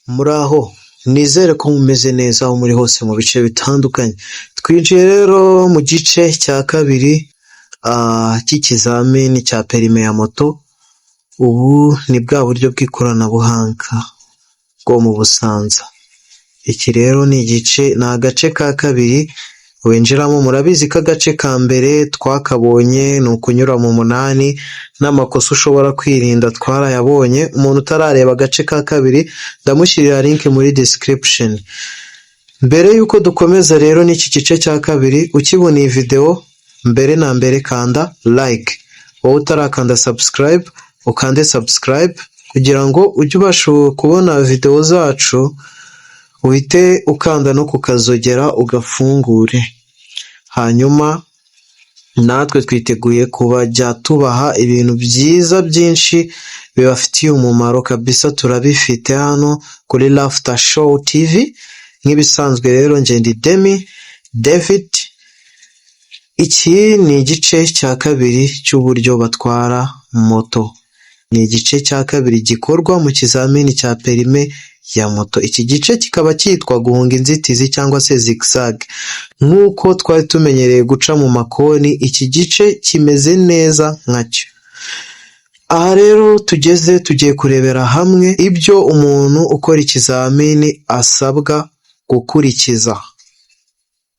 Muraho, nizere ko mumeze neza aho muri hose mu bice bitandukanye. Twinjiye rero mu gice cya kabiri cy'ikizamini cya perime ya moto, ubu ni bwa buryo bw'ikoranabuhanga bwo mu Busanza. Iki rero ni igice, ni agace ka kabiri winjiramo. Murabizi ko agace ka mbere twakabonye, ni ukunyura mu munani n'amakosa ushobora kwirinda twarayabonye. Umuntu utarareba agace ka kabiri, ndamushyirira link muri description. Mbere y'uko dukomeza rero n'iki gice cya kabiri, ukibona iyi videwo, mbere na mbere kanda like. Wowe utarakanda subscribe, ukande subscribe kugira ngo ujye ubasha kubona videwo zacu, uhite ukanda no kukazogera ugafungure. Hanyuma natwe twiteguye kubajya tubaha ibintu byiza byinshi bibafitiye umumaro kabisa, turabifite hano kuri Laughter Show TV. Nk'ibisanzwe rero, njye ndi Demi David. Iki ni igice cya kabiri cy'uburyo batwara moto. Ni igice cya kabiri gikorwa mu kizamini cya perime ya moto. Iki gice kikaba cyitwa guhunga inzitizi cyangwa se zigzag. Nk'uko twari tumenyereye guca mu makoni, iki gice kimeze neza nkacyo. Aha rero tugeze, tugiye kurebera hamwe ibyo umuntu ukora ikizamini asabwa gukurikiza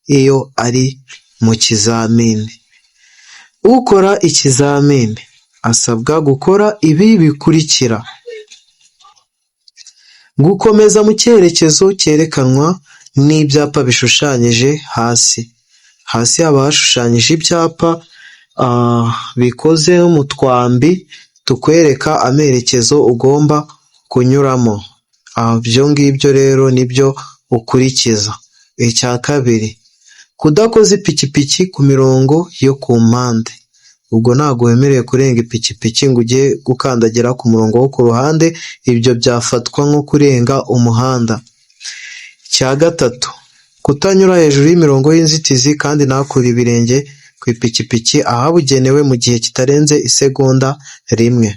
iyo ari mu kizamini. Ukora ikizamini asabwa gukora ibi bikurikira: gukomeza mu cyerekezo cyerekanwa n'ibyapa bishushanyije hasi. Hasi haba hashushanyije ibyapa bikoze mu twambi tukwereka amerekezo ugomba kunyuramo. Ibyo ngibyo rero nibyo ukurikiza. Icya kabiri, kudakoza ipikipiki ku mirongo yo ku mpande. Ubwo ntabwo wemerewe kurenga ipikipiki ngo ujye gukandagira ku murongo wo ku ruhande, ibyo byafatwa nko kurenga umuhanda. Icya gatatu, kutanyura hejuru y'imirongo y'inzitizi kandi ntakure ibirenge ku ipikipiki ahabugenewe mu gihe kitarenze isegonda rimwe.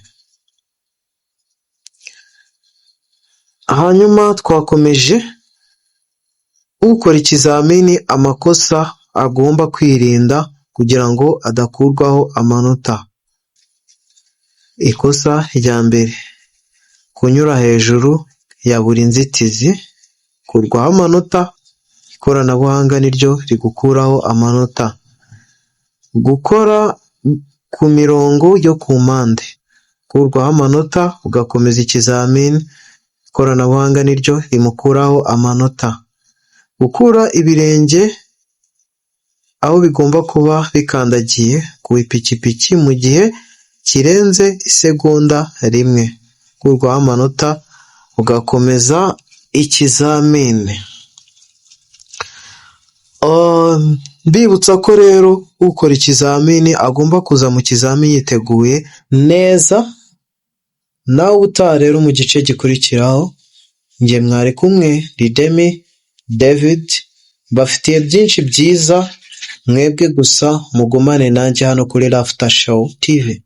Hanyuma twakomeje, ukora ikizamini amakosa agomba kwirinda kugira ngo adakurwaho amanota. Ikosa rya mbere, kunyura hejuru ya buri nzitizi, ukurwaho amanota, ikoranabuhanga niryo rigukuraho amanota. Gukora ku mirongo yo ku mpande, gukurwaho amanota ugakomeza ikizamini, ikoranabuhanga niryo rimukuraho amanota. Gukura ibirenge aho bigomba kuba bikandagiye ku ipikipiki mu gihe kirenze isegonda rimwe, gukurwaho amanota ugakomeza ikizamini. Mbibutsa ko rero ukora ikizamini agomba kuza mu kizamini yiteguye neza. Nawe ubutaha rero mu gice gikurikiraho, njye mwari kumwe ni Demi David, mbafitiye byinshi byiza, mwebwe gusa mugumane nanjye hano kuri Laughter Show TV.